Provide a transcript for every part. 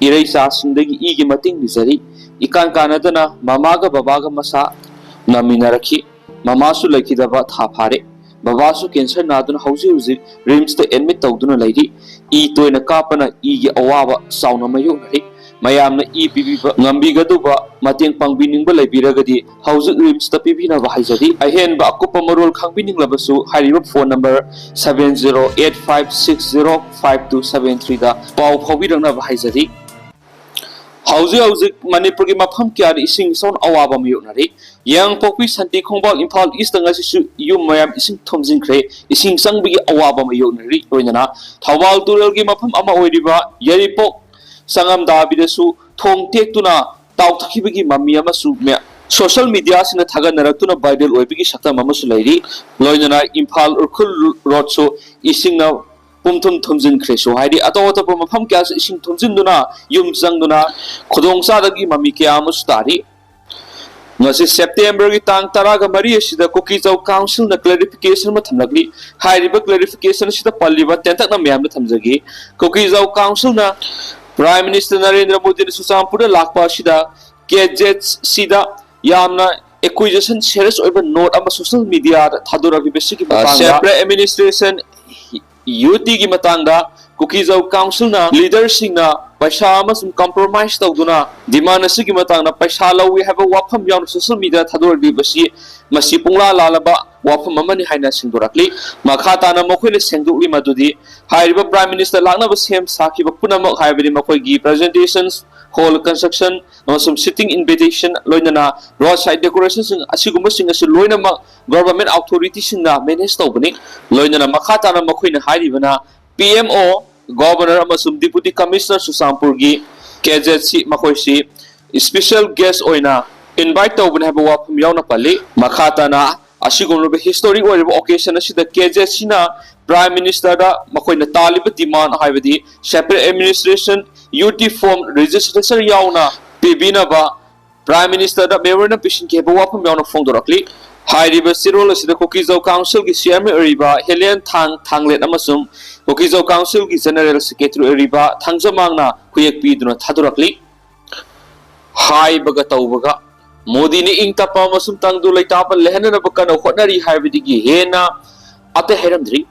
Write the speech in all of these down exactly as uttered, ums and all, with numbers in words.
ꯏꯔꯩꯆꯥꯁꯤꯡꯗꯒꯤ ꯏꯒꯤ ꯃꯇꯦꯡ ꯅꯤꯖꯔꯤ꯫ ꯏꯀꯥꯟ ꯀꯥꯟꯅꯗꯅ ꯃꯃꯥꯒ ꯕꯕꯥꯒ ꯃꯁꯥ ꯅꯥꯃꯤꯟꯅꯔꯛꯈꯤ꯫ ꯃꯃꯥꯁꯨ ꯂꯩꯈꯤꯗꯕ ꯊꯥ ꯐꯥꯔꯦ꯫ ꯕꯕꯥꯁꯨ ꯀꯦꯟꯁꯔ ꯅꯥꯗꯨꯅ ꯍꯧꯖꯤꯛ ꯍꯧꯖꯤꯛ ꯔꯤꯝꯁꯇ ꯑꯦꯗꯃꯤꯠ ꯇꯧꯗꯨꯅ ꯂꯩꯔꯤ꯫ ꯏ ꯇꯣꯏꯅ ꯀꯥꯞꯄꯅ ꯏꯒꯤ ꯑꯋꯥꯕ ꯆꯥꯎꯅ ꯃꯥꯌꯣꯛꯅꯔꯤ꯫ ꯃꯌꯥꯝꯅ ꯏ ꯄꯤꯕꯤꯕ ꯉꯝꯕꯤꯒꯗꯧꯕ ꯃꯇꯦꯡ ꯄꯥꯡꯕꯤꯅꯤꯡꯕ ꯂꯩꯕꯤꯔꯒꯗꯤ ꯍꯧꯖꯤꯛ ꯔꯤꯝꯁꯇ ꯄꯤꯕꯤꯅꯕ ꯍꯥꯏꯖꯔꯤ꯫ ꯑꯍꯦꯟꯕ ꯑꯀꯨꯞꯄ ꯃꯔꯣꯜ ꯈꯪꯕꯤꯅꯤꯡꯂꯕꯁꯨ ꯍꯥꯏꯔꯤꯕ phone number seven zero eight five six zero five two seven threeꯗ ꯄꯥꯎ ꯐꯥꯎꯕꯤꯔꯛꯅꯕ ꯍꯥꯏꯖꯔꯤ꯫ ꯍꯧꯖꯤꯛ ꯍꯧꯖꯤꯛ ꯃꯅꯤꯄꯨꯔꯒꯤ ꯃꯐꯝ ꯀꯌꯥꯗ ꯏꯁꯤꯡ ꯏꯆꯥꯎꯅ ꯑꯋꯥꯕ ꯃꯥꯌꯣꯛꯅꯔꯤ꯫ ꯌꯥꯡꯄꯣꯛꯄꯤ, ꯁꯥꯟꯇꯤ ꯈꯣꯡꯕꯥꯜ, ꯏꯝꯐꯥꯜ ꯏꯁꯇ ꯉꯁꯤꯁꯨ ꯌꯨꯝ ꯃꯌꯥꯝ ꯏꯁꯤꯡ ꯊꯨꯝꯖꯤꯟꯈ꯭ꯔꯦ꯫ ꯏꯁꯤꯡ ꯆꯪꯕꯒꯤ ꯑꯋꯥꯕ ꯃꯥꯌꯣꯛꯅꯔꯤ꯫ ꯂꯣꯏꯅꯅ ꯊꯧꯕꯥꯜ ꯇꯨꯔꯦꯜꯒꯤ ꯃꯐꯝ ꯑꯃ ꯑꯣꯏꯔꯤꯕ ꯌꯥꯏꯔꯤꯄꯣꯛ ꯁꯪꯉꯝꯗꯥꯕꯤꯗꯁꯨ ꯊꯣꯡ ꯇꯦꯛꯇꯨꯅ ꯇꯥꯎꯊꯈꯤꯕꯒꯤ ꯃꯃꯤ ꯑꯃꯁꯨ ꯃꯌꯥ-, ꯁꯣꯁꯤꯌꯦꯜ ꯃꯤꯗꯤꯌꯥꯁꯤꯡꯅ ꯊꯥꯒꯠꯅꯔꯛꯇꯨꯅ ꯚꯥꯏꯔꯦꯜ ꯑꯣꯏꯕꯒꯤ ꯁꯛꯇꯝ ꯑꯃꯁꯨ ꯂꯩꯔꯤ꯫ ꯂꯣꯏꯅꯅ ꯏꯝꯐꯥꯜ ꯎꯈ꯭ꯔꯨꯜ ꯔꯣꯗꯁꯨ ꯏꯁꯤꯡꯅ ꯄꯨꯝꯊꯨꯝ ꯊꯨꯝꯖꯤꯟꯈ꯭ꯔꯦꯁꯨ ꯍꯥꯏꯔꯤ꯫ ꯑꯇꯣꯞ ꯑꯇꯣꯞꯄ ꯃꯐꯝ ꯀꯌꯥꯁꯨ ꯏꯁꯤꯡ ꯊꯨꯝꯖꯤꯟꯗꯨꯅ ꯌꯨꯝ ꯆꯪꯗꯨꯅ ꯈꯨꯗꯣꯡ ꯆꯥꯗꯕꯒꯤ ꯃꯃꯤ ꯀꯌꯥ ꯑꯃꯁꯨ ꯇꯥꯔꯤ꯫ ꯉꯁꯤ ꯁꯦꯞꯇꯦꯝꯕꯔꯒꯤ ꯇꯥꯡ ꯇꯔꯥꯒ ꯃꯔꯤ ꯑꯁꯤꯗ ꯀꯨꯀꯤꯖꯥꯎ ꯀꯥꯎꯟꯁꯤꯜꯅ ꯀ꯭ꯂꯦꯔꯤꯐꯤꯀꯦꯁꯟ ꯑꯃ ꯊꯝꯂꯛꯂꯤ꯫ ꯍꯥꯏꯔꯤꯕ ꯀ꯭ꯂꯦꯔꯤꯐꯤꯀꯦꯁꯟ ꯑꯁꯤꯗ ꯄꯜꯂꯤꯕ ꯇꯦꯟꯇꯛꯅ ꯃꯌꯥꯝꯗ ꯊꯝꯖꯒꯦ꯫ ꯀꯨꯀꯤꯖꯥꯎ ꯀꯥꯎꯟꯁꯤꯜꯅ ꯄ꯭ꯔꯥꯏꯝ ꯃꯤꯅꯤꯁꯇꯔ ꯅꯔꯦꯟꯗ꯭ꯔ ꯃꯣꯗꯤꯅ ꯆꯨꯔꯆꯥꯟꯄꯨꯔꯗ ꯂꯥꯛꯄ ꯑꯁꯤꯗ ꯀꯦ ꯖꯦꯠ ꯁꯤꯗ ꯌꯥꯝꯅ ꯑꯦꯀ꯭ꯌꯨꯖꯦꯁꯟ ꯁꯦꯔꯤꯌꯁ ꯑꯣꯏꯕ ꯅꯣꯠ ꯑꯃ ꯁꯣꯁꯤꯌꯦꯜ ꯃꯤꯗꯤꯌꯥꯗ ꯊꯥꯗꯣꯔꯛꯂꯤꯕꯁꯤꯒꯤ ꯃꯇꯥꯡꯗ, ꯁꯦꯄꯔꯦꯠ ꯑꯦꯗꯃꯤꯅꯤꯁꯇ꯭ꯔꯦꯁꯟ ꯌꯨꯇꯤꯒꯤ ꯃꯇꯥꯡꯗ ꯀꯨꯀꯤꯖꯥꯎ ꯀꯥꯎꯟꯁꯤꯜꯅ ꯂꯤꯗꯔꯁꯤꯡꯅ ꯄꯩꯁꯥ ꯑꯃꯁꯨꯡ ꯀꯝꯄ꯭ꯔꯣꯃꯥꯏꯁ ꯇꯧꯗꯨꯅ ꯗꯤꯃꯥꯟ ꯑꯁꯤꯒꯤ ꯃꯇꯥꯡꯗ ꯄꯩꯁꯥ ꯂꯧꯏ ꯍꯥꯏꯕ ꯋꯥꯐꯝ ꯌꯥꯎꯅ ꯁꯣꯁꯤꯌꯦꯜ ꯃꯤꯗꯤꯌꯥꯗ ꯊꯥꯗꯣꯔꯛꯂꯤꯕꯁꯤ ꯃꯁꯤ ꯄꯨꯡꯂꯥ ꯂꯥꯜꯂꯕ ꯋꯥꯐꯝ ꯑꯃꯅꯤ ꯍꯥꯏꯅ ꯁꯦꯡꯗꯣꯔꯛꯂꯤ꯫ ꯃꯈꯥ ꯇꯥꯅ ꯃꯈꯣꯏꯅ ꯁꯦꯡꯗꯣꯛꯂꯤ ꯃꯗꯨꯗꯤ ꯍꯥꯏꯔꯤꯕ ꯄ꯭ꯔꯥꯏꯝ ꯃꯤꯅꯤꯁꯇꯔ ꯂꯥꯛꯅꯕ ꯁꯦꯝ ꯁꯥꯈꯤꯕ ꯄꯨꯝꯅꯃꯛ, ꯍꯥꯏꯕꯗꯤ ꯃꯈꯣꯏꯒꯤ ꯄ꯭ꯔꯖꯦꯟꯇꯦꯁꯟ ꯍꯣꯜ ꯀꯟꯁꯇ꯭ꯔꯛꯁꯟ ꯑꯃꯁꯨꯡ ꯁꯤꯇꯤꯡ ꯏꯟꯚꯤꯇꯦꯁꯟ, ꯂꯣꯏꯅꯅ ꯔꯣꯗ ꯁꯥꯏꯠ ꯗꯦꯀꯣꯔꯦꯁꯟꯁꯤꯡ ꯑꯁꯤꯒꯨꯝꯕꯁꯤꯡ ꯑꯁꯤ ꯂꯣꯏꯅꯃꯛ ꯒꯣꯚꯔꯟꯃꯦꯟꯠ ꯑꯣꯊꯣꯔꯤꯇꯤꯁꯤꯡꯅ ꯃꯦꯅꯦꯖ ꯇꯧꯕꯅꯤ꯫ ꯂꯣꯏꯅꯅ ꯃꯈꯥ ꯇꯥꯅ ꯃꯈꯣꯏꯅ ꯍꯥꯏꯔꯤꯕꯅ ꯄꯤ ꯑꯦꯝ ꯑꯣ, ꯒꯣꯚꯔꯅꯔ ꯑꯃꯁꯨꯡ ꯗꯤꯄꯨꯇꯤ ꯀꯃꯤꯁꯅꯔ ꯆꯨꯔꯆꯥꯟꯄꯨꯔꯒꯤ ꯀꯦ ꯖꯦꯠ ꯁꯤ ꯃꯈꯣꯏꯁꯤ ꯏꯁꯄꯤꯁꯦꯜ ꯒꯦꯁ ꯑꯣꯏꯅ ꯏꯟꯚꯥꯏꯠ ꯇꯧꯕꯅꯤ ꯍꯥꯏꯕ ꯋꯥꯐꯝ ꯌꯥꯎꯅ ꯄꯜꯂꯤ꯫ ꯃꯈꯥ ꯇꯥꯅ ꯑꯁꯤꯒꯨꯝꯂꯕ ꯍꯤꯁꯇꯣꯔꯤꯛ ꯑꯣꯏꯔꯤꯕ ꯑꯣꯀꯦꯖꯟ ꯑꯁꯤꯗ ꯀꯦ ꯖꯦꯠ ꯁꯤꯅ ꯄ꯭ꯔꯥꯏꯝ ꯃꯤꯅꯤꯁꯇꯔꯗ ꯃꯈꯣꯏꯅ ꯇꯥꯜꯂꯤꯕ ꯗꯤꯃꯥꯟ, ꯍꯥꯏꯕꯗꯤ ꯁꯦꯄꯔꯦꯠ ꯑꯦꯗꯃꯤꯅꯤꯁꯇ꯭ꯔꯦꯁꯟ ꯌꯨꯇꯤ ꯐꯣꯔꯝ ꯔꯦꯖꯤꯁꯇ꯭ꯔꯦꯁꯟ ꯌꯥꯎꯅ ꯄꯤꯕꯤꯅꯕ ꯄ꯭ꯔꯥꯏꯝ ꯃꯤꯅꯤꯁꯇꯔꯗ ꯃꯦꯃꯣꯔꯦꯟꯗꯝ ꯄꯤꯁꯤꯟꯈꯤ ꯍꯥꯏꯕ ꯋꯥꯐꯝ ꯌꯥꯎꯅ ꯐꯣꯡꯗꯣꯔꯛꯂꯤ꯫ ꯍꯥꯏꯔꯤꯕ ꯆꯦꯔꯣꯜ ꯑꯁꯤꯗ ꯀꯨꯀꯤꯖꯧ ꯀꯥꯎꯟꯁꯤꯜꯒꯤ ꯆꯤꯌꯔꯃꯦꯟ ꯑꯣꯏꯔꯤꯕ ꯍꯦꯂꯦꯟ ꯊꯥꯡ ꯊꯥꯡꯂꯦꯟ ꯑꯃꯁꯨꯡ ꯀꯨꯀꯤꯖꯧ ꯀꯥꯎꯟꯁꯤꯜꯒꯤ ꯖꯦꯅꯔꯦꯜ ꯁꯦꯀ꯭ꯔꯦꯇꯔꯤ ꯑꯣꯏꯔꯤꯕ ꯊꯥꯡꯖꯃꯥꯡꯅ ꯈꯨꯌꯦꯛ ꯄꯤꯗꯨꯅ ꯊꯥꯗꯣꯔꯛꯂꯤ꯫ ꯍꯥꯏꯕꯒ ꯇꯧꯕꯒ ꯃꯣꯗꯤꯅ ꯏꯪ ꯇꯞꯄ ꯑꯃꯁꯨꯡ ꯇꯪꯗꯨ ꯂꯩꯇꯥꯕ ꯂꯩꯍꯟꯅꯅꯕ ꯀꯟꯅ ꯍꯣꯠꯅꯔꯤ ꯍꯥꯏꯕꯗꯒꯤ ꯍꯦꯟꯅ ꯑꯇꯩ ꯍꯥꯏꯔꯝꯗ꯭ꯔꯤ꯫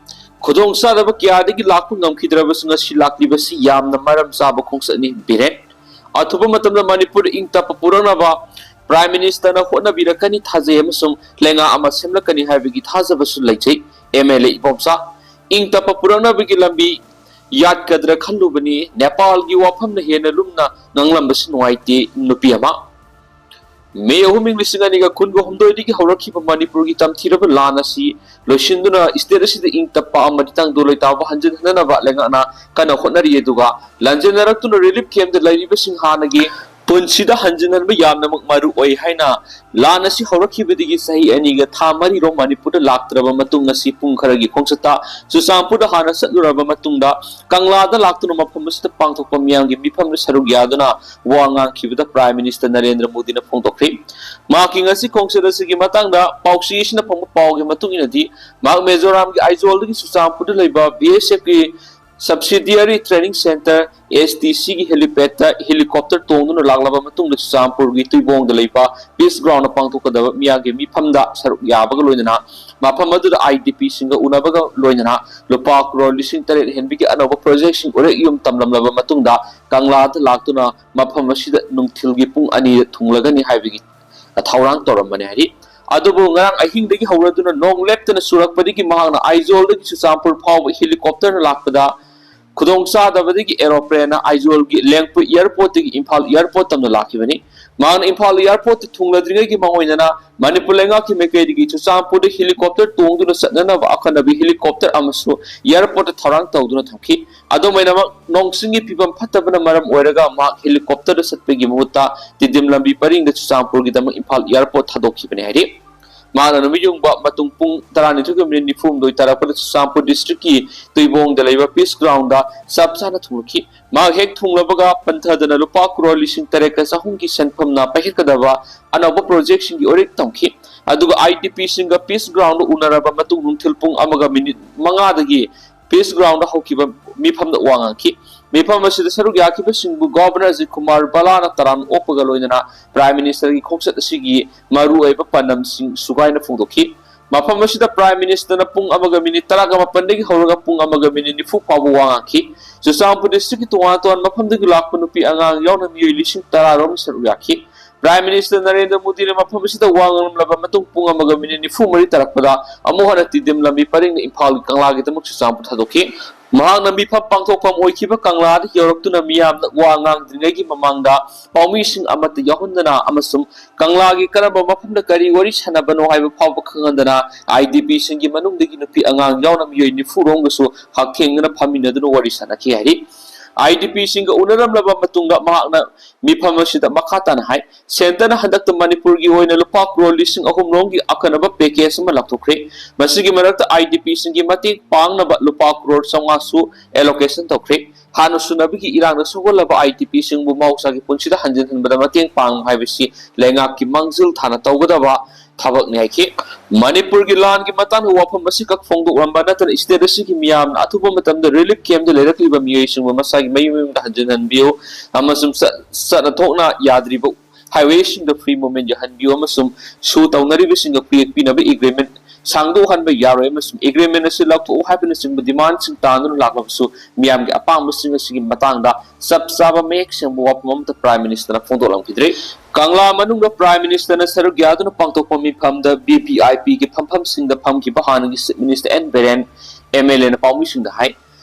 ꯈꯨꯗꯣꯡꯆꯥꯗꯕ ꯀꯌꯥꯗꯒꯤ ꯂꯥꯛꯄ ꯉꯝꯈꯤꯗ꯭ꯔꯕꯁꯨ ꯉꯁꯤ ꯂꯥꯛꯂꯤꯕꯁꯤ ꯌꯥꯝꯅ ꯃꯔꯝ ꯆꯥꯕ ꯈꯣꯡꯆꯠꯅꯤ꯫ ꯕꯤꯔꯦꯟ, ꯑꯊꯨꯕ ꯃꯇꯝꯗ ꯃꯅꯤꯄꯨꯔ ꯏꯪ ꯇꯞꯄ ꯄꯨꯔꯛꯅꯕ ꯄ꯭ꯔꯥꯏꯝ ꯃꯤꯅꯤꯁꯇꯔꯅ ꯍꯣꯠꯅꯕꯤꯔꯛꯀꯅꯤ ꯊꯥꯖꯩ ꯑꯃꯁꯨꯡ ꯂꯩꯉꯥꯛ ꯑꯃ ꯁꯦꯝꯂꯛꯀꯅꯤ ꯍꯥꯏꯕꯒꯤ ꯊꯥꯖꯕꯁꯨ ꯂꯩꯖꯩ꯫ ꯑꯦꯝ ꯑꯦꯜ ꯑꯦ ꯏꯕꯣꯝꯆꯥ, ꯏꯪ ꯇꯞꯄ ꯄꯨꯔꯛꯅꯕꯒꯤ ꯂꯝꯕꯤ ꯌꯥꯠꯀꯗ꯭ꯔꯥ ꯈꯜꯂꯨꯕꯅꯤ꯫ ꯅꯦꯄꯥꯜꯒꯤ ꯋꯥꯐꯝꯅ ꯍꯦꯟꯅ ꯂꯨꯝꯅ ꯉꯥꯡꯂꯝꯕꯁꯤ ꯅꯨꯡꯉꯥꯏꯇꯦ꯫ ꯅꯨꯄꯤ ꯑꯃ꯫ ꯃꯦ ꯑꯍꯨꯝ, ꯏꯪ ꯂꯤꯁꯤꯡ ꯑꯅꯤꯒ ꯀꯨꯟꯒ ꯍꯨꯝꯗꯣꯏꯗꯒꯤ ꯍꯧꯔꯛꯈꯤꯕ ꯃꯅꯤꯄꯨꯔꯒꯤ ꯇꯝꯊꯤꯔꯕ ꯂꯥꯟ ꯑꯁꯤ ꯂꯣꯏꯁꯤꯟꯗꯨꯅ ꯁ꯭ꯇꯦꯠ ꯑꯁꯤꯗ ꯏꯪ ꯇꯞꯄ ꯑꯃꯗꯤ ꯇꯪꯗꯨ ꯂꯩꯇꯥꯕ ꯍꯟꯖꯤꯟꯍꯟꯅꯕ ꯂꯩꯉꯥꯛꯅ ꯀꯟꯅ ꯍꯣꯠꯅꯔꯤ꯫ ꯑꯗꯨꯒ ꯂꯥꯟꯖꯦꯟꯅꯔꯛꯇꯨꯅ ꯔꯤꯂꯤꯐ ꯀꯦꯝꯞꯇ ꯂꯩꯔꯤꯕꯁꯤꯡ ꯍꯥꯟꯅꯒꯤ ꯄꯨꯟꯁꯤꯗ ꯍꯟꯖꯤꯟꯍꯟꯕ ꯌꯥꯝꯅꯃꯛ ꯃꯔꯨ ꯑꯣꯏ ꯍꯥꯏꯅ ꯂꯥꯟ ꯑꯁꯤ ꯍꯧꯔꯛꯈꯤꯕꯗꯒꯤ ꯆꯍꯤ ꯑꯅꯤꯒ ꯊꯥ ꯃꯔꯤꯔꯣꯝ ꯃꯅꯤꯄꯨꯔꯗ ꯂꯥꯛꯇ꯭ꯔꯕ ꯃꯇꯨꯡ ꯑꯁꯤ ꯄꯨꯡ ꯈꯔꯒꯤ ꯈꯣꯡꯆꯠꯇ ꯆꯨꯔꯆꯥꯟꯄꯨꯔꯗ ꯍꯥꯟꯅ ꯆꯠꯂꯨꯔꯕ ꯃꯇꯨꯡꯗ ꯀꯪꯂꯥꯗ ꯂꯥꯛꯇꯨꯅ ꯃꯐꯝ ꯑꯁꯤꯗ ꯄꯥꯡꯊꯣꯛꯄ ꯃꯤꯌꯥꯝꯒꯤ ꯃꯤꯐꯝꯗ ꯁꯔꯨꯛ ꯌꯥꯗꯨꯅ ꯋꯥ ꯉꯥꯡꯈꯤꯕꯗ ꯄ꯭ꯔꯥꯏꯝ ꯃꯤꯅꯤꯁꯇꯔ ꯅꯔꯦꯟꯗ꯭ꯔ ꯃꯣꯗꯤꯅ ꯐꯣꯡꯗꯣꯛꯈ꯭ꯔꯤ꯫ ꯃꯍꯥꯛꯀꯤ ꯉꯁꯤ ꯈꯣꯡꯆꯠ ꯑꯁꯤꯒꯤ ꯃꯇꯥꯡꯗ ꯄꯥꯎꯆꯦ ꯑꯁꯤꯅ ꯐꯪꯕ ꯄꯥꯎꯒꯤ ꯃꯇꯨꯡ ꯏꯟꯅꯗꯤ, ꯃꯍꯥꯛ ꯃꯤꯖꯣꯔꯥꯝꯒꯤ ꯑꯥꯏꯖꯣꯜꯗꯒꯤ ꯆꯨꯔꯆꯥꯟꯄꯨꯔꯗ ꯂꯩꯕ ꯕꯤ ꯑꯦꯁ ꯑꯦꯐꯀꯤ subsidiary training centre, ꯑꯦꯁ ꯇꯤ ꯁꯤꯒꯤ helipad ꯇ helicopter ꯇꯣꯡꯗꯨꯅ ꯂꯥꯛꯂꯕ ꯃꯇꯨꯡꯗ ꯆꯨꯔꯆꯥꯟꯄꯨꯔꯒꯤ ꯇꯨꯏꯕꯣꯡꯗ ꯂꯩꯕ ꯄꯤꯁ ꯒ꯭ꯔꯥꯎꯟꯗ ꯄꯥꯡꯊꯣꯛꯀꯗꯕ ꯃꯤꯌꯥꯝꯒꯤ ꯃꯤꯐꯝꯗ ꯁꯔꯨꯛ ꯌꯥꯕꯒ ꯂꯣꯏꯅꯅ ꯃꯐꯝ ꯑꯗꯨꯗ ꯑꯥꯏ ꯗꯤ ꯄꯤꯁꯤꯡꯒ ꯎꯅꯕꯒ ꯂꯣꯏꯅꯅ ꯂꯨꯄꯥ ꯀ꯭ꯔꯣꯔ ꯂꯤꯁꯤꯡ ꯇꯔꯦꯠ ꯍꯦꯟꯕꯒꯤ ꯑꯅꯧꯕ ꯄ꯭ꯔꯣꯖꯦꯛꯁꯤꯡ ꯎꯔꯦꯛ ꯌꯨꯝ ꯇꯝꯂꯝꯂꯕ ꯃꯇꯨꯡꯗ ꯀꯪꯂꯥꯗ ꯂꯥꯛꯇꯨꯅ ꯃꯐꯝ ꯑꯁꯤꯗ ꯅꯨꯡꯊꯤꯜꯒꯤ ꯄꯨꯡ ꯑꯅꯤꯗ ꯊꯨꯡꯂꯒꯅꯤ ꯍꯥꯏꯕꯒꯤ ꯊꯧꯔꯥꯡ ꯇꯧꯔꯝꯕꯅꯤ ꯍꯥꯏꯔꯤ꯫ ꯑꯗꯨꯕꯨ ꯉꯔꯥꯡ ꯑꯍꯤꯡꯗꯒꯤ ꯍꯧꯔꯗꯨꯅ ꯅꯣꯡ ꯂꯦꯞꯇꯅ ꯆꯨꯔꯛꯄꯗꯒꯤ ꯃꯍꯥꯛꯅ ꯑꯥꯏꯖꯣꯜꯗꯒꯤ ꯆꯨꯔꯆꯥꯟꯄꯨꯔ ꯐꯥꯎꯕ helicopter ꯅ ꯂꯥꯛꯄꯗ ꯈꯨꯗꯣꯡꯆꯥꯗꯕꯗꯒꯤ aeroplane ꯅ ꯑꯥꯏꯖꯣꯜꯒꯤ ꯂꯦꯡꯄꯨ airport ꯇꯒꯤ ꯏꯝꯐꯥꯜ airport ꯇꯝꯅ ꯂꯥꯛꯈꯤꯕꯅꯤ꯫ ꯃꯍꯥꯛꯅ ꯏꯝꯐꯥꯜ airport ꯇ ꯊꯨꯡꯂꯗ꯭ꯔꯤꯉꯩꯒꯤ ꯃꯥꯡꯑꯣꯏꯅꯅ ꯃꯅꯤꯄꯨꯔ ꯂꯩꯉꯥꯛꯀꯤ ꯃꯥꯏꯀꯩꯗꯒꯤ ꯆꯨꯔꯆꯥꯟꯄꯨꯔꯗ helicopter ꯇꯣꯡꯗꯨꯅ ꯆꯠꯅꯅꯕ ꯑꯀꯟꯅꯕ helicopter ꯑꯃꯁꯨ airport ꯇ ꯊꯧꯔꯥꯡ ꯇꯧꯗꯨꯅ ꯊꯝꯈꯤ꯫ ꯑꯗꯨꯝ ꯑꯣꯏꯅꯃꯛ, ꯅꯣꯡ ꯆꯤꯡꯒꯤ ꯐꯤꯕꯝ ꯐꯠꯇꯕꯅ ꯃꯔꯝ ꯑꯣꯏꯔꯒ ꯃꯍꯥꯛ helicopter ꯗ ꯆꯠꯄꯒꯤ ꯃꯍꯨꯠꯇ ꯇꯤꯗꯤꯝ ꯂꯝꯕꯤ ꯄꯔꯤꯡꯗ ꯆꯨꯔꯆꯥꯟꯄꯨꯔꯒꯤꯗꯃꯛ ꯏꯝꯐꯥꯜ airport ꯊꯥꯗꯣꯛꯈꯤꯕꯅꯤ ꯍꯥꯏꯔꯤ꯫ ꯃꯍꯥꯛꯅ ꯅꯨꯃꯤꯠ ꯌꯨꯡꯕ ꯃꯇꯨꯡ ꯄꯨꯡ ꯇꯔꯥꯅꯤꯊꯣꯏꯒ ꯃꯤꯅꯤꯠ ꯅꯤꯐꯨ ꯍꯨꯝꯗꯣꯏ ꯇꯥꯔꯛꯄꯗ ꯆꯨꯔꯆꯥꯟꯄꯨꯔ district ꯀꯤ ꯇꯨꯏꯕꯣꯡꯗ ꯂꯩꯕ ꯄꯤꯁ ꯒ꯭ꯔꯥꯎꯟꯗ ꯆꯞ ꯆꯥꯅ ꯊꯨꯡꯂꯛꯈꯤ꯫ ꯃꯍꯥꯛ ꯍꯦꯛ ꯊꯨꯡꯂꯕꯒ ꯄꯟꯊꯗꯅ ꯂꯨꯄꯥ ꯀ꯭ꯔꯣꯔ ꯂꯤꯁꯤꯡ ꯇꯔꯦꯠꯀ ꯆꯍꯨꯝꯒꯤ ꯁꯦꯟꯐꯝꯅ ꯄꯥꯏꯈꯠꯀꯗꯕ ꯑꯅꯧꯕ ꯄ꯭ꯔꯣꯖꯦꯛꯁꯤꯡꯒꯤ ꯋꯥꯔꯦꯞ ꯇꯝꯈꯤ꯫ ꯑꯗꯨꯒ IDPꯁꯤꯡꯒ Peace Groundꯗ ꯎꯅꯔꯕ ꯃꯇꯨꯡ ꯅꯨꯡꯊꯤꯜ ꯄꯨꯡ ꯑꯃꯒ ꯃꯤꯅꯤꯠ ꯃꯉꯥꯗꯒꯤ Peace Groundꯗ ꯍꯧꯈꯤꯕ ꯃꯤꯐꯝꯗ ꯋꯥ ꯉꯥꯡꯈꯤ꯫ ꯃꯤꯐꯝ ꯑꯁꯤꯗ ꯁꯔꯨꯛ ꯌꯥꯈꯤꯕꯁꯤꯡꯕꯨ Governor ꯑꯖꯤꯠ ꯀꯨꯃꯥꯔ ꯕꯂꯥꯅ ꯇꯔꯥꯝꯅ ꯑꯣꯛꯄꯒ ꯂꯣꯏꯅꯅ Prime Ministerꯒꯤ ꯈꯣꯡꯆꯠ ꯑꯁꯤꯒꯤ ꯃꯔꯨꯑꯣꯏꯕ ꯄꯥꯟꯗꯝꯁꯤꯡ ꯁꯨꯒꯥꯏꯅ ꯐꯣꯡꯗꯣꯛꯈꯤ꯫ ꯃꯐꯝ ꯑꯁꯤꯗ Prime Ministerꯅ ꯄꯨꯡ ꯑꯃꯒ ꯃꯤꯅꯤꯠ ꯇꯔꯥꯃꯥꯄꯟꯗꯒꯤ ꯍꯧꯔꯒ ꯄꯨꯡ ꯑꯃꯒ ꯃꯤꯅꯤꯠ ꯅꯤꯐꯨ ꯐꯥꯎꯕ ꯋꯥ ꯉꯥꯡꯈꯤ꯫ ꯆꯨꯔꯆꯥꯟꯄꯨꯔ districtꯀꯤ ꯇꯣꯉꯥꯟ ꯇꯣꯉꯥꯟꯕ ꯃꯐꯝꯗꯒꯤ ꯂꯥꯛꯄ ꯅꯨꯄꯤ ꯑꯉꯥꯡ ꯌꯥꯎꯅ ꯃꯤꯑꯣꯏ ꯂꯤꯁꯤꯡ ꯇꯔꯥꯔꯣꯝ ꯁꯔꯨꯛ ꯌꯥꯈꯤ꯫ Prime Minister ꯅꯔꯦꯟꯗ꯭ꯔ ꯃꯣꯗꯤꯅ ꯃꯐꯝ ꯑꯁꯤꯗ ꯋꯥ ꯉꯥꯡꯂꯝꯂꯕ ꯃꯇꯨꯡ ꯄꯨꯡ ꯑꯃꯒ ꯃꯤꯅꯤꯠ ꯅꯤꯐꯨ ꯃꯔꯤ ꯇꯥꯔꯛꯄꯗ ꯑꯃꯨꯛ ꯍꯟꯅ ꯇꯤꯗꯤꯝ ꯂꯝꯕꯤ ꯄꯔꯤꯡꯅ ꯏꯝꯐꯥꯜꯒꯤ ꯀꯪꯂꯥꯒꯤꯗꯃꯛ ꯆꯨꯔꯆꯥꯟꯄꯨꯔ ꯊꯥꯗꯣꯛꯈꯤ꯫ ꯃꯍꯥꯛꯅ ꯃꯤꯐꯝ ꯄꯥꯡꯊꯣꯛꯐꯝ ꯑꯣꯏꯈꯤꯕ ꯀꯪꯂꯥꯗ ꯌꯧꯔꯛꯇꯨꯅ ꯃꯤꯌꯥꯝꯅ ꯋꯥ ꯉꯥꯡꯗ꯭ꯔꯤꯉꯩꯒꯤ ꯃꯃꯥꯡꯗ ꯄꯥꯎꯃꯤꯁꯤꯡ ꯑꯃꯠꯇ ꯌꯥꯎꯍꯟꯗꯅ ꯑꯃꯁꯨꯡ ꯀꯪꯂꯥꯒꯤ ꯀꯔꯝꯕ ꯃꯐꯝꯗ ꯀꯔꯤ ꯋꯥꯔꯤ ꯁꯥꯟꯅꯕꯅꯣ ꯍꯥꯏꯕ ꯐꯥꯎꯕ ꯈꯪꯍꯟꯗꯅ IDPꯁꯤꯡꯒꯤ ꯃꯅꯨꯡꯗꯒꯤ ꯅꯨꯄꯤ ꯑꯉꯥꯡ ꯌꯥꯎꯅ ꯃꯤꯑꯣꯏ ꯅꯤꯐꯨ ꯔꯣꯝꯒꯁꯨ ꯍꯛꯊꯦꯡꯅꯅ ꯐꯝꯃꯤꯟꯅꯗꯨꯅ ꯋꯥꯔꯤ ꯁꯥꯟꯅꯈꯤ ꯍꯥꯏꯔꯤ꯫ IDPꯁꯤꯡꯒ ꯎꯅꯔꯝꯂꯕ ꯃꯇꯨꯡꯗ ꯃꯍꯥꯛꯅ ꯃꯤꯐꯝ ꯑꯁꯤꯗ ꯃꯈꯥ ꯇꯥꯅ ꯍꯥꯏ, Centreꯅ ꯍꯟꯗꯛꯇ ꯃꯅꯤꯄꯨꯔꯒꯤ ꯑꯣꯏꯅ ꯂꯨꯄꯥ ꯀ꯭ꯔꯣꯔ ꯂꯤꯁꯤꯡ ꯑꯍꯨꯝ ꯔꯣꯝꯒꯤ ꯑꯀꯟꯕ package ꯑꯃ ꯂꯥꯎꯊꯣꯛꯈ꯭ꯔꯦ꯫ ꯃꯁꯤꯒꯤ ꯃꯔꯛꯇ IDPꯁꯤꯡꯒꯤ ꯃꯇꯦꯡ ꯄꯥꯡꯅꯕ ꯂꯨꯄꯥ ꯀ꯭ꯔꯣꯔ ꯆꯥꯝꯃꯉꯥꯁꯨ allocation ꯇꯧꯈ꯭ꯔꯦ꯫ ꯍꯥꯟꯅ ꯁꯨꯅꯕꯒꯤ ꯏꯔꯥꯡꯅ ꯁꯣꯛꯍꯜꯂꯕ IDPꯁꯤꯡꯕꯨ ꯃꯍꯧꯁꯥꯒꯤ ꯄꯨꯟꯁꯤꯗ ꯍꯟꯖꯤꯟꯍꯟꯕꯗ ꯃꯇꯦꯡ ꯄꯥꯡꯕ ꯍꯥꯏꯕꯁꯤ ꯂꯩꯉꯥꯛꯀꯤ ꯃꯥꯡꯖꯤꯜ ꯊꯥꯅ ꯇꯧꯒꯗꯕ ꯊꯕꯛꯅꯤ ꯍꯥꯏꯈꯤ꯫ ꯃꯅꯤꯄꯨꯔꯒꯤ ꯂꯥꯟꯒꯤ ꯃꯇꯥꯡꯗ ꯋꯥꯐꯝ ꯑꯁꯤꯈꯛ ꯐꯣꯡꯗꯣꯛꯂꯝꯕ ꯅꯠꯇꯅ state ꯑꯁꯤꯒꯤ ꯃꯤꯌꯥꯝꯅ ꯑꯊꯨꯕ ꯃꯇꯝꯗ relief campꯇ ꯂꯩꯔꯛꯂꯤꯕ ꯃꯤꯑꯣꯏꯁꯤꯡꯕꯨ ꯃꯁꯥꯒꯤ ꯃꯌꯨꯝ ꯃꯌꯨꯝꯗ ꯍꯟꯖꯤꯟꯍꯟꯕꯤꯌꯨ ꯑꯃꯁꯨꯡ ꯆꯠ-, ꯆꯠꯅ ꯊꯣꯛꯅ ꯌꯥꯗ꯭ꯔꯤꯕ highwayꯁꯤꯡꯗ free movement ꯌꯥꯍꯟꯕꯤꯌꯨ ꯑꯃꯁꯨꯡ ꯁꯨ ꯇꯧꯅꯔꯤꯕꯁꯤꯡꯒ ꯄꯤꯔꯛꯄꯤꯅꯕ agreement ꯁꯥꯡꯗꯣꯛꯍꯟꯕ ꯌꯥꯔꯣꯏ ꯑꯃꯁꯨꯡ agreement ꯑꯁꯤ ꯂꯧꯊꯣꯛꯎ ꯍꯥꯏꯕꯅꯆꯤꯡꯕ demandꯁꯤꯡ ꯇꯥꯗꯨꯅ ꯂꯥꯛꯂꯕꯁꯨ ꯃꯤꯌꯥꯝꯒꯤ ꯑꯄꯥꯝꯕꯁꯤꯡ ꯑꯁꯤꯒꯤ ꯃꯇꯥꯡꯗ ꯆꯞ ꯆꯥꯕ ꯃꯌꯦꯛ ꯁꯦꯡꯕ ꯋꯥꯐꯝ ꯑꯃꯠꯇ Prime Ministerꯅ ꯐꯣꯡꯗꯣꯛꯂꯝꯈꯤꯗ꯭ꯔꯤ꯫ ꯀꯪꯂꯥ ꯃꯅꯨꯡꯗ Prime Ministerꯅ ꯁꯔꯨꯛ ꯌꯥꯗꯨꯅ ꯄꯥꯡꯊꯣꯛꯄ ꯃꯤꯐꯝꯗ VVIPꯒꯤ ꯐꯝꯐꯝꯁꯤꯡꯗ ꯐꯝꯈꯤꯕ ꯍꯥꯟꯅꯒꯤ Chief Minister N ꯕꯤꯔꯦꯟ, MLAꯅ ꯄꯥꯎꯃꯤꯁꯤꯡꯗ ꯍꯥꯏ꯫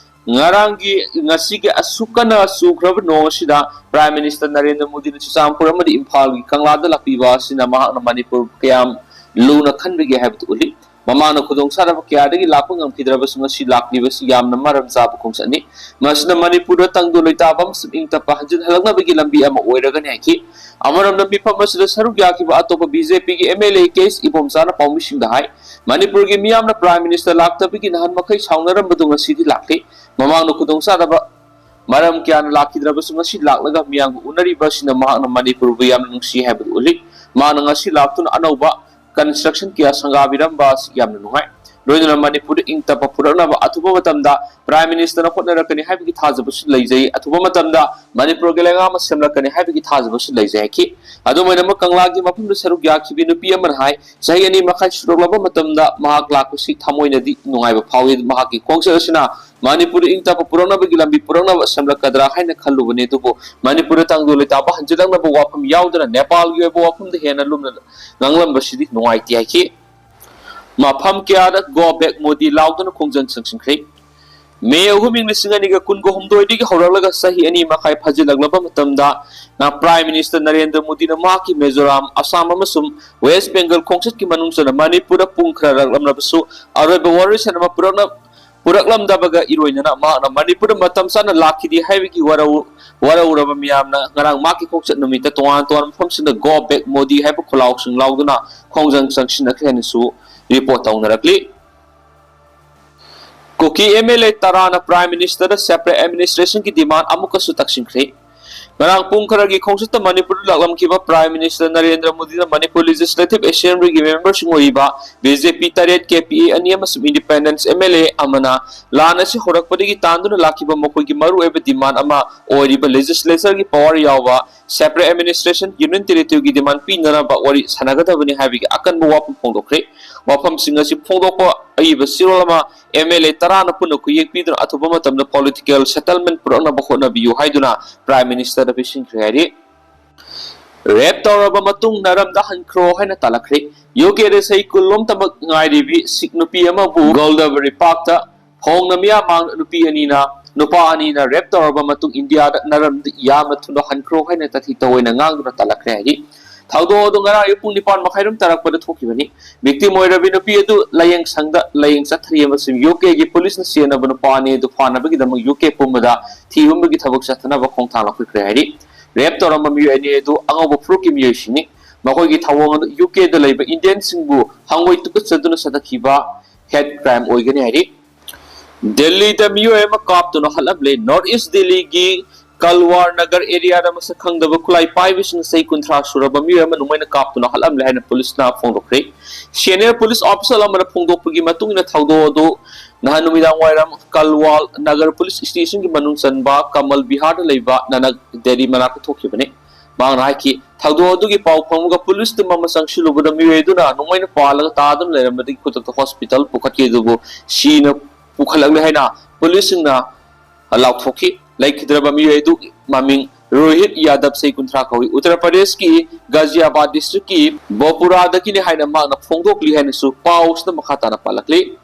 ꯉꯔꯥꯡꯒꯤ, ꯉꯁꯤꯒꯤ ꯑꯁꯨꯛ ꯀꯟꯅ ꯆꯨꯈ꯭ꯔꯕ ꯅꯣꯡ ꯑꯁꯤꯗ Prime Minister ꯅꯔꯦꯟꯗ꯭ꯔ ꯃꯣꯗꯤꯅ ꯆꯨꯔꯆꯥꯟꯄꯨꯔ ꯑꯃꯗꯤ ꯏꯝꯐꯥꯜꯒꯤ ꯀꯪꯂꯥꯗ ꯂꯥꯛꯄꯤꯕ ꯑꯁꯤꯅ ꯃꯍꯥꯛꯅ ꯃꯅꯤꯄꯨꯔ ꯀꯌꯥꯝ ꯂꯨꯅ ꯈꯟꯕꯒꯦ ꯍꯥꯏꯕꯗꯨ ꯎꯠꯂꯤ꯫ ꯃꯃꯥꯡꯗ ꯈꯨꯗꯣꯡꯆꯥꯗꯕ ꯀꯌꯥꯗꯒꯤ ꯂꯥꯛꯄ ꯉꯝꯈꯤꯗ꯭ꯔꯕꯁꯨ ꯉꯁꯤ ꯂꯥꯛꯂꯤꯕꯁꯤ ꯌꯥꯝꯅ ꯃꯔꯝ ꯆꯥꯕ ꯈꯣꯡꯆꯠꯅꯤ꯫ ꯃꯁꯤꯅ ꯃꯅꯤꯄꯨꯔꯗ ꯇꯪꯗꯨ ꯂꯩꯇꯥꯕ ꯑꯃꯁꯨꯡ ꯏꯪ ꯇꯞꯄ ꯍꯟꯖꯤꯟ ꯍꯜꯂꯛꯅꯕꯒꯤ ꯂꯝꯕꯤ ꯑꯃ ꯑꯣꯏꯔꯒꯅꯤ ꯍꯥꯏꯈꯤ꯫ ꯑꯃꯔꯣꯝꯗ ꯃꯤꯐꯝ ꯑꯁꯤꯗ ꯁꯔꯨꯛ ꯌꯥꯈꯤꯕ ꯑꯇꯣꯞꯄ BJPꯒꯤ MLA ꯀꯦ ꯑꯦꯁ ꯏꯕꯣꯝꯆꯥꯅ ꯄꯥꯎꯃꯤꯁꯤꯡꯗ ꯍꯥꯏ, ꯃꯅꯤꯄꯨꯔꯒꯤ ꯃꯤꯌꯥꯝꯅ Prime Minister ꯂꯥꯛꯇꯕꯒꯤ ꯅꯍꯥꯟ ꯃꯈꯩ ꯁꯥꯎꯅꯔꯝꯕꯗꯨ ꯉꯁꯤꯗꯤ ꯂꯥꯛꯂꯤ꯫ ꯃꯃꯥꯡꯗ ꯈꯨꯗꯣꯡꯆꯥꯗꯕ ꯃꯔꯝ ꯀꯌꯥꯅ ꯂꯥꯛꯈꯤꯗ꯭ꯔꯕꯁꯨ ꯉꯁꯤ ꯂꯥꯛꯂꯒ ꯃꯤꯌꯥꯝꯒ ꯎꯅꯔꯤꯕ ꯑꯁꯤꯅ ꯃꯍꯥꯛꯅ ꯃꯅꯤꯄꯨꯔꯕꯨ ꯌꯥꯝꯅ ꯅꯨꯡꯁꯤ ꯍꯥꯏꯕꯗꯨ ꯎꯠꯂꯤ꯫ ꯃꯍꯥꯛꯅ ꯉꯁꯤ ꯂꯥꯛꯇꯨꯅ ꯑꯅꯧꯕ construction ꯀꯌꯥ ꯁꯪꯒꯥꯕꯤꯔꯝꯕ ꯑꯁꯤ ꯌꯥꯝꯅ ꯅꯨꯡꯉꯥꯏ꯫ ꯂꯣꯏꯅꯅ ꯃꯅꯤꯄꯨꯔꯗ ꯏꯪ ꯇꯞꯄ ꯄꯨꯔꯛꯅꯕ ꯑꯊꯨꯕ ꯃꯇꯝꯗ Prime Ministerꯅ ꯍꯣꯠꯅꯔꯛꯀꯅꯤ ꯍꯥꯏꯕꯒꯤ ꯊꯥꯖꯕꯁꯨ ꯂꯩꯖꯩ꯫ ꯑꯊꯨꯕ ꯃꯇꯝꯗ ꯃꯅꯤꯄꯨꯔꯒꯤ ꯂꯩꯉꯥꯛ ꯑꯃ ꯁꯦꯝꯂꯛꯀꯅꯤ ꯍꯥꯏꯕꯒꯤ ꯊꯥꯖꯕꯁꯨ ꯂꯩꯖꯩ ꯍꯥꯏꯈꯤ꯫ ꯑꯗꯨꯝ ꯑꯣꯏꯅꯃꯛ, ꯀꯪꯂꯥꯒꯤ ꯃꯐꯝꯗ ꯁꯔꯨꯛ ꯌꯥꯈꯤꯕꯤ ꯅꯨꯄꯤ ꯑꯃꯅ ꯍꯥꯏ, ꯆꯍꯤ ꯑꯅꯤ ꯃꯈꯥꯏ ꯁꯨꯔꯛꯂꯕ ꯃꯇꯝꯗ ꯃꯍꯥꯛ ꯂꯥꯛꯄꯁꯤ ꯊꯃꯣꯏꯅꯗꯤ ꯅꯨꯡꯉꯥꯏꯕ ꯐꯥꯎꯏ꯫ ꯃꯍꯥꯛꯀꯤ ꯈꯣꯡꯆꯠ ꯑꯁꯤꯅ ꯃꯅꯤꯄꯨꯔꯗ ꯏꯪ ꯇꯞꯄ ꯄꯨꯔꯛꯅꯕꯒꯤ ꯂꯝꯕꯤ ꯄꯨꯔꯛꯅꯕ ꯁꯦꯝꯂꯛꯀꯗ꯭ꯔꯥ ꯍꯥꯏꯅ ꯈꯜꯂꯨꯕꯅꯤ, ꯑꯗꯨꯕꯨ ꯃꯅꯤꯄꯨꯔꯗ ꯇꯪꯗꯨ ꯂꯩꯇꯥꯕ ꯍꯟꯖꯤꯜꯂꯛꯅꯕ ꯋꯥꯐꯝ ꯌꯥꯎꯗꯅ ꯅꯦꯄꯥꯜꯒꯤ ꯑꯣꯏꯕ ꯋꯥꯐꯝꯗ ꯍꯦꯟꯅ ꯂꯨꯝꯅ ꯉꯥꯡꯂꯝꯕꯁꯤꯗꯤ ꯅꯨꯡꯉꯥꯏꯇꯦ ꯍꯥꯏꯈꯤ꯫ ꯃꯐꯝ ꯀꯌꯥꯗ "Go back ꯃꯣꯗꯤ" ꯂꯥꯎꯗꯨꯅ ꯈꯣꯡꯖꯪ ꯆꯪꯁꯤꯟꯈ꯭ꯔꯦ꯫ ꯃꯦ ꯑꯍꯨꯝ, ꯏꯪ ꯂꯤꯁꯤꯡ ꯑꯅꯤꯒ ꯀꯨꯟꯒ ꯍꯨꯝꯗꯣꯏꯗꯒꯤ ꯍꯧꯔꯛꯂꯒ ꯆꯍꯤ ꯑꯅꯤ ꯃꯈꯥꯏ ꯐꯥꯖꯤꯜꯂꯛꯂꯕ ꯃꯇꯝꯗ, ꯅ Prime Minister ꯅꯔꯦꯟꯗ꯭ꯔ ꯃꯣꯗꯤꯅ ꯃꯍꯥꯛꯀꯤ ꯃꯤꯖꯣꯔꯥꯝ, ꯑꯁꯥꯝ ꯑꯃꯁꯨꯡ ꯋꯦꯁ ꯕꯦꯡꯒꯜ ꯈꯣꯡꯆꯠꯀꯤ ꯃꯅꯨꯡ ꯆꯟꯅ ꯃꯅꯤꯄꯨꯔꯗ ꯄꯨꯡ ꯈꯔ ꯂꯥꯛꯂꯝꯂꯕꯁꯨ, ꯑꯔꯣꯏꯕ ꯋꯥꯔꯣꯏꯁꯤꯟ ꯑꯃ ꯄꯨꯔꯛꯅ-, ꯄꯨꯔꯛꯂꯝꯗꯕꯒ ꯏꯔꯣꯏꯅꯅ ꯃꯍꯥꯛꯅ ꯃꯅꯤꯄꯨꯔꯗ ꯃꯇꯝ ꯆꯥꯅ ꯂꯥꯛꯈꯤꯗꯦ ꯍꯥꯏꯕꯒꯤ ꯋꯥꯔꯧ-, ꯋꯥꯔꯧꯔꯕ ꯃꯤꯌꯥꯝꯅ ꯉꯔꯥꯡ ꯃꯍꯥꯛꯀꯤ ꯈꯣꯡꯆꯠ ꯅꯨꯃꯤꯠꯇ ꯇꯣꯉꯥꯟ ꯇꯣꯉꯥꯟꯕ ꯃꯐꯝꯁꯤꯡꯗ "Go back ꯃꯣꯗꯤ" ꯍꯥꯏꯕ ꯈꯣꯜꯂꯥꯎꯁꯤꯡ ꯂꯥꯎꯗꯨꯅ ꯈꯣꯡꯖꯪ ꯆꯪꯁꯤꯟꯅꯈ꯭ꯔꯦ ꯍꯥꯏꯅꯁꯨ ꯔꯤꯄꯣꯔꯠ ꯇꯧꯅꯔꯛꯂꯤ꯫ ꯀꯨꯀꯤ MLA ꯇꯔꯥꯅ Prime Ministerꯗ separate administrationꯒꯤ demand ꯑꯃꯨꯛꯀꯁꯨ ꯇꯛꯁꯤꯟꯈ꯭ꯔꯦ꯫ ꯉꯔꯥꯡ ꯄꯨꯡ ꯈꯔꯒꯤ ꯈꯣꯡꯆꯠꯇ ꯃꯅꯤꯄꯨꯔꯗ ꯂꯥꯛꯂꯝꯈꯤꯕ Prime Minister ꯅꯔꯦꯟꯗ꯭ꯔ ꯃꯣꯗꯤꯅ ꯃꯅꯤꯄꯨꯔ Legislative Assemblyꯒꯤ memberꯁꯤꯡ ꯑꯣꯏꯔꯤꯕ BJP ꯇꯔꯦꯠ, KPA ꯑꯅꯤ ꯑꯃꯁꯨꯡ Independence MLA ꯑꯃꯅ ꯂꯥꯟ ꯑꯁꯤ ꯍꯧꯔꯛꯄꯗꯒꯤ ꯇꯥꯟꯗꯨꯅ ꯂꯥꯛꯈꯤꯕ ꯃꯈꯣꯏꯒꯤ ꯃꯔꯨꯑꯣꯏꯕ demand ꯑꯃ ꯑꯣꯏꯔꯤꯕ legislatureꯒꯤ power ꯌꯥꯎꯕ separate administration, union territoryꯒꯤ demand ꯄꯤꯅꯅꯕ ꯋꯥꯔꯤ ꯁꯥꯟꯅꯒꯗꯕꯅꯤ ꯍꯥꯏꯕꯒꯤ ꯑꯀꯟꯕ ꯋꯥꯐꯝ ꯐꯣꯡꯗꯣꯛꯈ꯭ꯔꯦ꯫ ꯋꯥꯐꯝꯁꯤꯡ ꯑꯁꯤ ꯐꯣꯡꯗꯣꯛꯄ ꯑꯏꯕ ꯆꯦꯔꯣꯜ ꯑꯃ MLA ꯇꯔꯥꯅ ꯄꯨꯟꯅ ꯈꯨꯌꯦꯛ ꯄꯤꯗꯨꯅ ꯑꯊꯨꯕ ꯃꯇꯝꯗ political settlement ꯄꯨꯔꯛꯅꯕ ꯍꯣꯠꯅꯕꯤꯌꯨ ꯍꯥꯏꯗꯨꯅ Prime Ministerꯗ ꯄꯤꯁꯤꯟꯈ꯭ꯔꯦ ꯍꯥꯏꯔꯤ꯫ Rape ꯇꯧꯔꯕ ꯃꯇꯨꯡ ꯅꯔꯝꯗ ꯍꯟꯈ꯭ꯔꯣ ꯍꯥꯏꯅ ꯇꯥꯂꯛꯈ꯭ꯔꯦ꯫ UKꯗ ꯆꯍꯤ ꯀꯨꯟ ꯂꯣꯝꯇꯃꯛ ꯉꯥꯏꯔꯤꯕꯤ ꯁꯤꯈ ꯅꯨꯄꯤ ꯑꯃꯕꯨ Goldberry Parkꯇ ꯐꯣꯡꯅ ꯃꯤꯌꯥꯝ ꯃꯥꯡꯗ ꯅꯨꯄꯤ ꯑꯅꯤꯅ, ꯅꯨꯄꯥ ꯑꯅꯤꯅ rape ꯇꯧꯔꯕ ꯃꯇꯨꯡ ꯏꯟꯗꯤꯌꯥꯗ ꯅꯔꯝꯗ ꯌꯥꯝꯅ ꯊꯨꯅ ꯍꯟꯈ꯭ꯔꯣ ꯍꯥꯏꯅ ꯇꯊꯤ ꯇꯑꯣꯏꯅ ꯉꯥꯡꯗꯨꯅ ꯇꯥꯂꯛꯈ꯭ꯔꯦ ꯍꯥꯏꯔꯤ꯫ ꯊꯧꯗꯣꯛ ꯑꯗꯨ ꯉꯔꯥꯡ ꯑꯌꯨꯛ ꯄꯨꯡ ꯅꯤꯄꯥꯟ ꯃꯈꯥꯏꯔꯣꯝ ꯇꯥꯔꯛꯄꯗ ꯊꯣꯛꯈꯤꯕꯅꯤ꯫ Victim ꯑꯣꯏꯔꯕꯤ ꯅꯨꯄꯤ ꯑꯗꯨ ꯂꯥꯌꯦꯡ ꯁꯪꯗ ꯂꯥꯌꯦꯡ ꯆꯠꯊꯔꯤ ꯑꯃꯁꯨꯡ UKꯒꯤ policeꯅ ꯆꯦꯟꯅꯕ ꯅꯨꯄꯥ ꯑꯅꯤ ꯑꯗꯨ ꯐꯥꯅꯕꯒꯤꯗꯃꯛ UK ꯄꯨꯝꯕꯗ ꯊꯤ ꯍꯨꯝꯕꯒꯤ ꯊꯕꯛ ꯆꯠꯊꯅꯕ ꯈꯣꯡꯊꯥꯡ ꯂꯧꯈꯠꯈ꯭ꯔꯦ ꯍꯥꯏꯔꯤ꯫ Rape ꯇꯧꯔꯝꯕ ꯃꯤꯑꯣꯏ ꯑꯅꯤ ꯑꯗꯨ ꯑꯉꯧꯕ ꯐꯨꯔꯨꯞꯀꯤ ꯃꯤꯑꯣꯏꯁꯤꯡꯅꯤ꯫ ꯃꯈꯣꯏꯒꯤ ꯊꯧꯑꯣꯡ ꯑꯗꯨ UKꯗ ꯂꯩꯕ Indianꯁꯤꯡꯕꯨ ꯍꯪꯒꯣꯏ ꯇꯨꯀꯠꯆꯗꯨꯅ ꯆꯠꯊꯈꯤꯕ hate crime ꯑꯣꯏꯒꯅꯤ ꯍꯥꯏꯔꯤ꯫ ꯗꯦꯜꯂꯤꯗ ꯃꯤꯑꯣꯏ ꯑꯃ ꯀꯥꯞꯇꯨꯅ ꯍꯥꯠꯂꯝꯂꯦ꯫ North East ꯗꯦꯜꯂꯤꯒꯤ ꯀꯜꯋꯥꯔ ꯅꯒꯔ ꯑꯦꯔꯤꯌꯥꯗ ꯃꯁꯛ ꯈꯪꯗꯕ ꯈꯨꯠꯂꯥꯏ ꯄꯥꯏꯕꯁꯤꯡꯅ ꯆꯍꯤ ꯀꯨꯟꯊ꯭ꯔꯥ ꯁꯨꯔꯕ ꯃꯤꯑꯣꯏ ꯑꯃ ꯅꯣꯡꯃꯩꯅ ꯀꯥꯞꯇꯨꯅ ꯍꯥꯠꯂꯝꯂꯦ ꯍꯥꯏꯅ ꯄꯨꯂꯤꯁꯅ ꯐꯣꯡꯗꯣꯛꯈ꯭ꯔꯦ꯫ ꯁꯦꯅꯤꯌꯔ ꯄꯨꯂꯤꯁ ꯑꯣꯐꯤꯁꯔ ꯑꯃꯅ ꯐꯣꯡꯗꯣꯛꯄꯒꯤ ꯃꯇꯨꯡ ꯏꯟꯅ ꯊꯧꯗꯣꯛ ꯑꯗꯨ ꯅꯍꯥꯟ ꯅꯨꯃꯤꯗꯥꯡ ꯋꯥꯏꯔꯝ ꯀꯜꯋꯥꯜ ꯅꯒꯔ ꯄꯨꯂꯤꯁ ꯁ꯭ꯇꯦꯁꯟꯒꯤ ꯃꯅꯨꯡ ꯆꯟꯕ ꯀꯃꯜ ꯕꯤꯍꯥꯔꯗ ꯂꯩꯕ ꯅꯅꯛ ꯗꯦꯔꯤ ꯃꯅꯥꯛꯇ ꯊꯣꯛꯈꯤꯕꯅꯤ꯫ ꯃꯍꯥꯛꯅ ꯍꯥꯏꯈꯤ, ꯊꯧꯗꯣꯛ ꯑꯗꯨꯒꯤ ꯄꯥꯎ ꯐꯪꯕꯒ ꯄꯨꯂꯤꯁ ꯇꯤꯝ ꯑꯃ ꯆꯪꯁꯤꯜꯂꯨꯕꯗ ꯃꯤꯑꯣꯏ ꯑꯗꯨꯅ ꯅꯣꯡꯃꯩꯅ ꯄꯥꯜꯂꯒ ꯇꯥꯗꯨꯅ ꯂꯩꯔꯝꯕꯗꯒꯤ ꯈꯨꯗꯛꯇ ꯍꯣꯁꯄꯤꯇꯥꯜ ꯄꯨꯈꯠꯈꯤ, ꯑꯗꯨꯕꯨ ꯁꯤꯅ ꯄꯨꯈꯠꯂꯛꯂꯦ ꯍꯥꯏꯅ ꯄꯨꯂꯤꯁꯁꯤꯡꯅ ꯂꯥꯎꯊꯣꯛꯈꯤ꯫ ꯂꯩꯈꯤꯗ꯭ꯔꯕ ꯃꯤꯑꯣꯏ ꯑꯗꯨꯒꯤ ꯃꯃꯤꯡ ꯔꯣꯍꯤꯠ ꯌꯥꯗꯕ, ꯆꯍꯤ ꯀꯨꯟꯊ꯭ꯔꯥ ꯀꯧꯏ꯫ ꯎꯠꯇꯔ ꯄ꯭ꯔꯗꯦꯁꯀꯤ ꯒꯥꯖꯤꯌꯥꯕꯥꯗ ꯗꯤꯁꯇ꯭ꯔꯤꯛꯀꯤ ꯕꯣꯄꯨꯔꯥꯗꯒꯤꯅꯤ ꯍꯥꯏꯅ ꯃꯍꯥꯛꯅ ꯐꯣꯡꯗꯣꯛꯂꯤ ꯍꯥꯏꯅꯁꯨ ꯄꯥꯎꯁꯤꯗ ꯃꯈꯥ ꯇꯥꯅ ꯄꯥꯜꯂꯛꯂꯤ꯫